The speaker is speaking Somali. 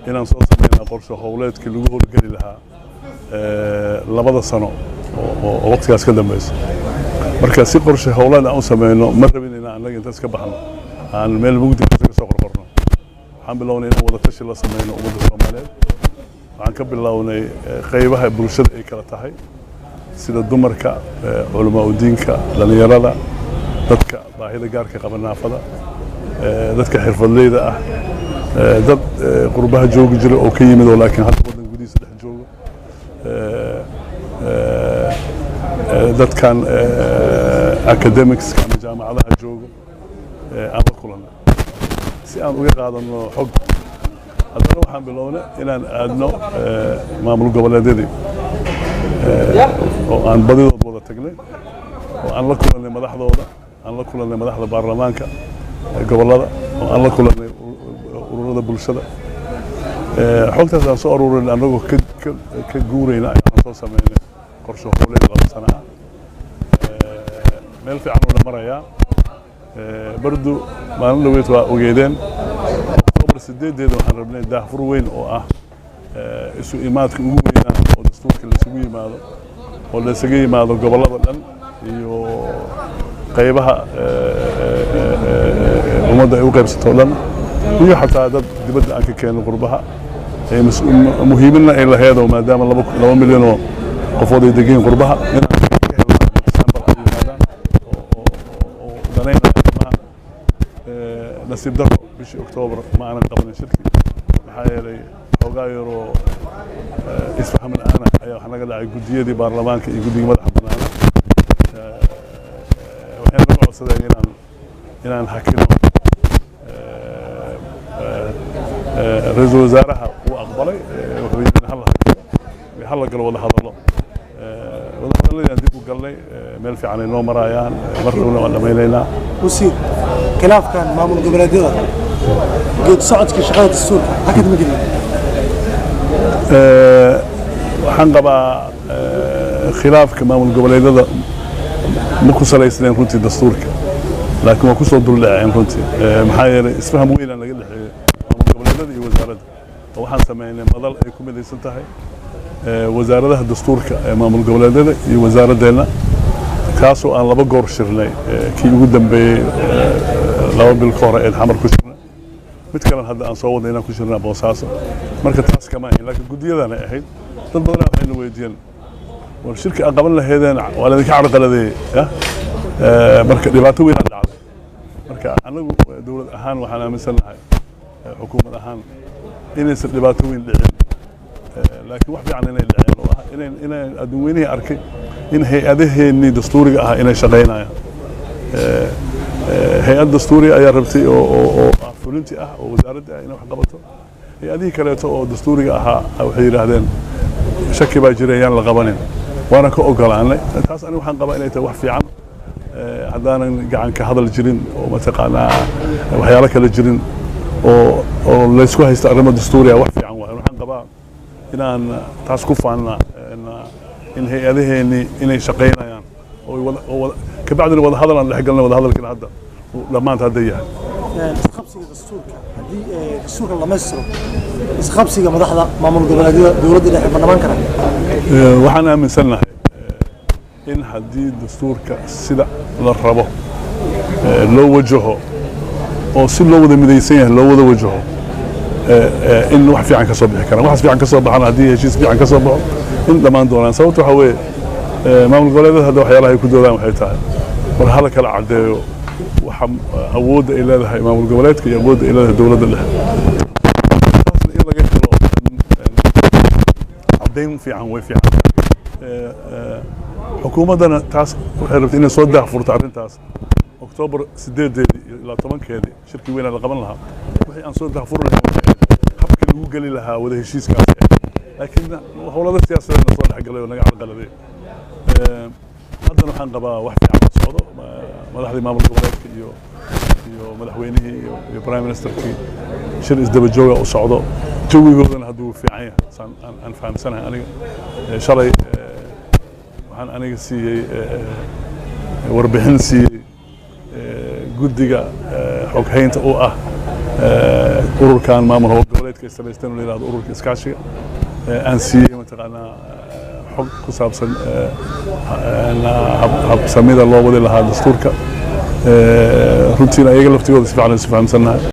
Inaan soo sameynaa qorshe howleedkii lagu howlgeli lahaa 2da sano oo waqtigaas ka dambeysa. Marka si qorshe howleed aan u sameyno, ma rabin inaan annaga inta iska baxno aan meel mugdi kaga soo qorqorno. Waxaan bilownay inaan wada tashi la sameyno ummadda Soomaaliyeed. Waxaan ka bilownay qaybaha bulshada ay kala tahay, sida dumarka, culamaa udiinka, dhallinyarada, dadka baahida gaarka qaba, naafada, dadka xirfadleyda ah, dad qurbaha joogi jira oo ka yimid oo laakiin hadda waddan gudihiisa dhex jooga, dadkan academics ama jaamacadaha jooga aan la kulanay si aan uga qaadano xog. Haddana waxaan bilownay inaan aadno maamul goboleedyadii oo aan badidood wada tagnay oo aan la kulannay madaxdooda, aan la kulannay madaxda baarlamaanka gobollada, oo aan la kulannay ururada bulshada. Xogtaas aan soo aruurin annagoo ka guurayna ayaan soo sameynay qorshe howleed 2 sano ah. Meel fiican uuna marayaa. Bardu maalin dhaweyd waa ogeedeen, Oktoobar 8-deeda waxaan rabnay daahfur weyn oo ah isu imaadka ugu weynaa oo dastuurka laisugu yimaado, oo laysaga yimaado gobollada dhan iyo qaybaha ummadda ay u qaybsato o dhan, iyo xataa dad dibadda aan ka keenno, qurbaha muhiimadna ay laheedoo, maadaama 2 milyan oo qofood ay degiin qurbaha, inaan ka helno sample ay yimaadaan oo danaynaya arrimaha. Nasiib darro, bishii Oktoobar ma aanan qabanin shirki, maxaa yeelay xoogaa yaroo isfaham la'aana ayaa waxaa naga dhacay guddiyadii baarlamaanka iyo guddigii madaxa bannaana. Waxay naga codsadeen inaan hakino. Ra-iisul wasaaraha wuu aqbalay, wuxuu yidhi hal hakiyo, hal la galo wada hadallo. Wada hadalladii aan dib u galnay, meel fiican ay noo marayaan, mar dhowna waan dhammaynaynaa. Wasiir, khilaafkan maamul goboleedyada geed socodka shaqada dastuurka hakad ma gelin? Waxaan qabaa khilaafka maamul goboleedyada ma ku salaysnayn runtii dastuurka, laakiin waa ku soo duldhaceen runtii, maxaa yeelay isfaham weynaa naga dhexeeyey maamul goboleedyada iyo wasaaradda, oo waxaan sameynay madal ay ku midaysan tahay wasaaradaha dastuurka ee maamul goboleedyada iyo wasaaradeenna, kaasoo aan laba goor shirnay. Kii ugu dambeeyey 2 bil ka hore ee Xamar ku shirnay, mid kalena hadda aan soo wadnay inaan ku shirnaa Boosaaso. Marka taas kama ahayn, laakiin guddiyadana ahayd. Dad badanaa waxayna weydiiyeen, war shirka aan qaban lahaydeen waa laydinka carqaladeeyey ya. Marka dhibaato weyn aa dhacday. Marka anagu dowlad ahaan waxaan aaminsan nahay, xukuumad ahaan, inaysan dhibaato weyn dhicin, laakiin wax fiican inay dhaceen oo ah inay adduun weynihii arkay in hay-adaheennii dastuuriga ahaa inay shaqaynayaan. Hay-ad dastuuri ayaa rabtay oo ah fulinti ah oo wasaaradda ah inay wax qabato. Hay-adihii kaleeto oo dastuuriga ahaa waxay yidhaahdeen shaki baa jira, yaan la qabanin, waana ka ogolaanay taas. Aniga waxaan qabaa inay tahay wax fiican. Haddaanan gacan ka hadal jirin oo mataqaanaa waxyaalo kale jirin oo laysku haysto arrimo dastuuri ah, wax fiican waaye. Waxaan qabaa inaan taas ku faanna in hay-adaheennii inay shaqaynayaan oo kabacdina wada hadal aan dhex galnay, wada hadalkina hadda uu dhammaanta hadda yahay. Isqabsiga dastuurka, haddii dastuurka la dhamaystiro, isqabsiga madaxda maamul goboleedyada, dowladda dhexe ma dhamaan karaa? Waxaan aaminsannahay in haddii dastuurka sida la rabo loo wajaho oo si loo wada midaysan yahay loo wada wajaho, in wax fiican ka soo bixi karaan. Waxaas fiican ka soo baxana, haddii heshiis fiican ka soo baxo, in dhammaan doonaan. Sababta waxaa weeye, maamul goboleedyada hadda waxyaalaha ay ku doodaan waxay tahay, war hala kala caddeeyo waxa awoodda ay leedahay maamul goboleedka iyo awoodda ay leedahay dowladda dhexe. Taasna in laga helo caddayn fiican way fiican. Xukuumaddana taas waxay rabtay inay soo daahfurto arrintaas Oktoobar 8-deedii ilaa 10-keedii, shirkii weynaa la qaban lahaa. Wixii aan soo daahfuri lahayn waxay ahayd habkii lagu geli lahaa wada heshiiskaasi ahayd, laakiin howlada siyaasadeedna soo dhex galay oo naga carqaladay. Haddana waxaan qabaa wax fiican la socdo. Madaxdii maamul goboleedka iyo madaxweynihii iyo prime ministerkii shir isdaba jooga u socdo, jawigoodana hadduu fiican yahay saan aan fahamsanahay aniga. Shalay waxaan aniga siiyey warbixin siiyey guddiga xoghaynta u ah Ururkan maamul goboleedka ay samaysteen oo la yidhahdo Ururka Iskaashiga, aan siiyey mataqaanaa xog ku saabsan habsamida loo wadi lahaa dastuurka. Runtiina ayaga laftigooda si fiican isu fahamsannahay.